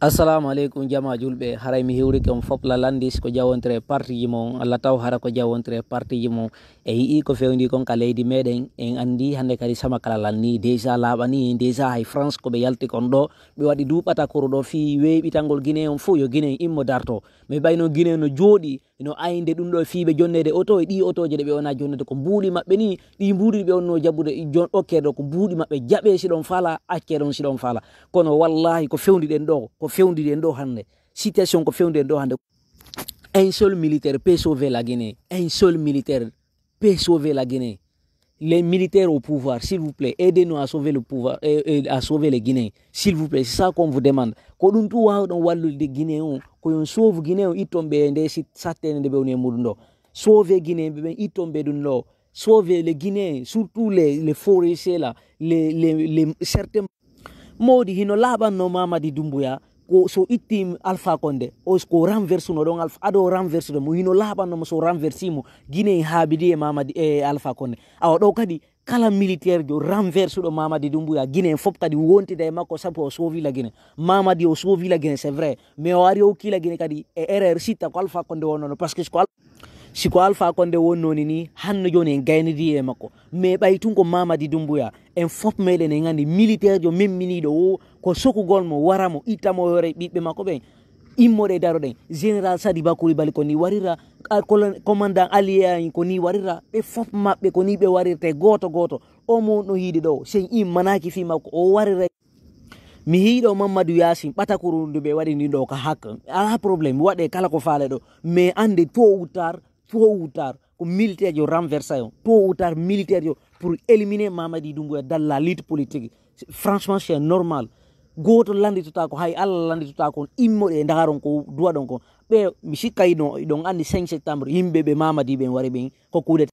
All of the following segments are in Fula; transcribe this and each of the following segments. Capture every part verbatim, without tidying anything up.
Assalamu aleykum, jama julɓe. Haray mi hewrike on fop la lanndis ko jawontre partiji mon. Allah taw hara ko jawontre partiji mon. E yi'i ko fewndi kon ka leydi meɗen, en anndi hannde kadi sama kala lanni. Déjà laaɓani, déjà hay France ko ɓe yalti kon ɗo. Ɓe waɗi du ɓatakuru ɗo fii weeɓitangol Guinée on fof, yo Guinée immo darto. Mais ɓayno Guinée no jooɗi, no aynde ɗum ɗo fii ɓe jonnede oto, e ɗi otoje ɗe ɓe wona jonnede ko mbuuɗi maɓɓe ni, ɗi mbuuɗi ɓe wonno jaɓude jon-, okkee ɗo ko mbuuɗi maɓɓe, jaɓee si ɗon faala, accee ɗon si ɗon faala. Kono wallahi ko fewndi ɗen ɗo, ko fewndi ɗen ɗo hannde. Situation ko fewndi ɗen ɗo hannde. Un seul militaire peut sauver la Guinée. Un seul militaire peut sauver la Guinée. Les militaires au pouvoir, s'il vous plaît, aidez-nous à sauver le pouvoir, et, et à sauver les Guinéens. S'il vous plaît, c'est ça qu'on vous demande. Ko ɗum tu wawɗon wallude Guinée on, ko yon sauve Guinée on, itton ɓe nde si-, sattene nde ɓe woni e muɗum ɗo. Sauver Guinée ɓe ɓen, itton ɓe ɗum ɗo. Sauver les Guinéens, surtout les, les forestiers là, les, les, les certains. Modi hino laaɓanno Mamadi Doumbouya, ko so itti Alpha Condé, o ko renverse no ɗon Alpha, ado renverse mo, hino laaɓanno mo so renverse mo, Guinée haabidi e Mamadi e Alpha Condé. Awa ɗo kadi, kala militaire jo renverse ɗo Mamadi Doumbouya, Guinée fof kadi wontida e makko, sabu o sauvi la Guinée. Mamadi o sauvi la Guinée, c'est vrai, mais o ari o hokki la Guinée kadi e erreur, sitta ko Alpha Condé wonnono, parce que ko Al-, si ko Alpha Condé wonnoni ni, hanno joni en gaynidi e makko. Mais ɓay tun ko Mamadi Doumbouya, en fof meɗen en anndi militaire jo memminiiɗo o, ko sokugol mo, wara mo, itta mo, hoore ɓiɓɓe makko ɓen. Immoɗe daroɗen. Général Sadi Bakoury Bali ko ni warira, a, colon-, commandant allié en ko ni warira, ɓe fof maɓɓe ko ni ɓe warirte gooto gooto. O mo no yiide ɗo, sen immanaaki fii makko, o warira. Mi hiiɗo Mamadou Yacine, ɓatakuru ndu ɓe waɗi ndi ɗo ka hak. Ala problème, waɗe kala ko faale ɗo. Mais annde tôt ou tard, tôt ou tard, ko militaire jo renverse yo. Tôt ou tard, militaire jo pour éliminer Mamadi Doumbouya dans la lutte politique. Franchement, c'est normal. Gooto lannditota ko hay Allah lannditota kon, immoɗe e ndaaron ko duwaɗon kon. Ɓe, mi sikka iɗon, iɗon anndi cinq septembre, yimɓe ɓe Mamadi ɓen wari ɓen ko coup d'état.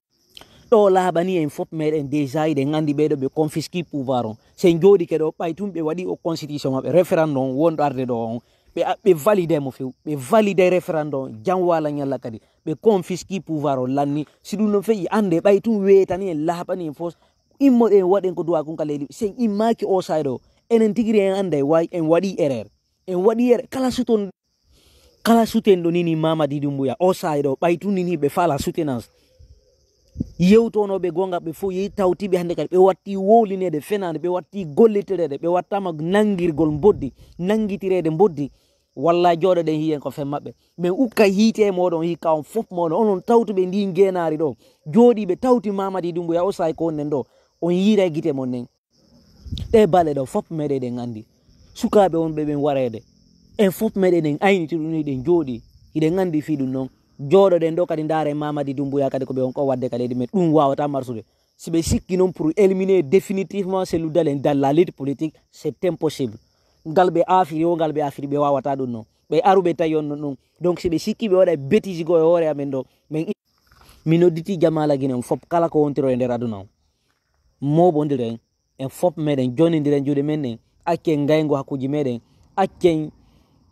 Ɗo laaɓani en fof meɗen déjà, iɗen anndi ɓeɗo ɓe confisque pouvoir on. Sen jooɗike ɗo, ɓay tun ɓe waɗi o constitution maɓɓe, référendum wonɗo arde ɗo on. Ɓe, ɓe valide mo few, ɓe valide référendum, jam wala ñalla kadi. Ɓe confisque pouvoir on lanni. Si ɗum no feƴƴi, annde ɓay tun weetani en, laaɓani en fof. Immoɗen waɗen ko duwa kun ka leydi. Sen immaaki o say ɗo. Enen tigi en annday way, en waɗi erreur. En waɗi erreur. Kala suton, kala suten ɗo nini Mamadi Doumbouya. O say ɗo, ɓay tun nini ɓe fala soutenance. Yewtonoɓe gonga ɓe fof yehi tawtiɓe hannde kadi. Ɓe watti wowlinede fenande, ɓe watti gollitireede, ɓe wattama nangirgol mboddi, nangitireede mboddi. Walla jooɗoɗen hiyen ko fen maɓɓe. Men ukka hiite moɗon hikka on fof moɗon. Onon tawtuɓe ndi ngeenaari ɗo. Jooɗiɓe tawti Mamadi Doumbouya o say ko onnen ɗo. On yiiray gite mon nen. Ɗe bale ɗo fof meɗeɗen anndi. Sukaaɓe wonɓe ɓen wareede. En fof meɗeɗen ayniti ɗum, hiɗen jooɗi. Hiɗen anndi fii ɗum noon. Jooɗoɗen ɗo kadi ndaare Mamadi Doumbouya kadi ko ɓe on ko wadde ka leydi men. Ɗum waawata marsude. Si ɓe sikki noon pour éliminer définitivement Cellou Dalein dans la lutte politique, c'est impossible. Ngal ɓe aafiri o, ngal ɓe aafiri ɓe waawata ɗum noon. Ɓe aruɓe tawi on noon ɗum. Donc si ɓe sikki ɓe waɗa bêtise goo e hoore amen ɗo, min i-, mi nodditi jamaala Gine on fof kala ko wontiro e nder aduna o. Mooɓondiren, en fof meɗen jonindiren juuɗe men ɗen. Accen ngayngu hakkuji meɗen. Accen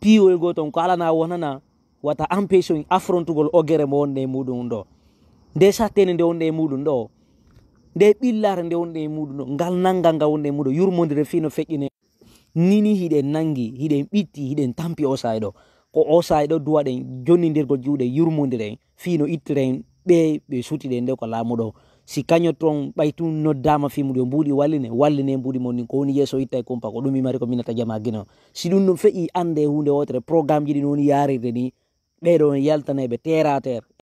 piiwoygol toon ko alana wonana wata empêche on affrontugol ogere mo wonɗen e muɗum ɗo. Nde sattene nde wonɗen e muɗum ɗo. Nde ɓillare nde wonɗen e muɗum ɗo. Ngal nanngal ngal wonɗen e muɗum yurmondire fii no feƴƴine. Nini hiɗen nanngi, hiɗen ɓitti, hiɗen tampi o saay ɗo. Ko o saay ɗo duwaɗen jonnindirgol juuɗe yurmondiren fii no ittiren ɓe ɓe sutiɗen nde ko laamu ɗo. Si kaño toon ɓay tun noddaama fii muɗum yo mbuuɗi walline, walline mbuuɗi mon ndin ko woni yeeso itta e kumpa ko ɗum i mari ko minata jama Gine o. Si ɗum ɗum feƴƴi annde huunde wootere programme ji ɗi no woni yaarirde ni, ɓeɗo on yaltaneɓe terre à terre,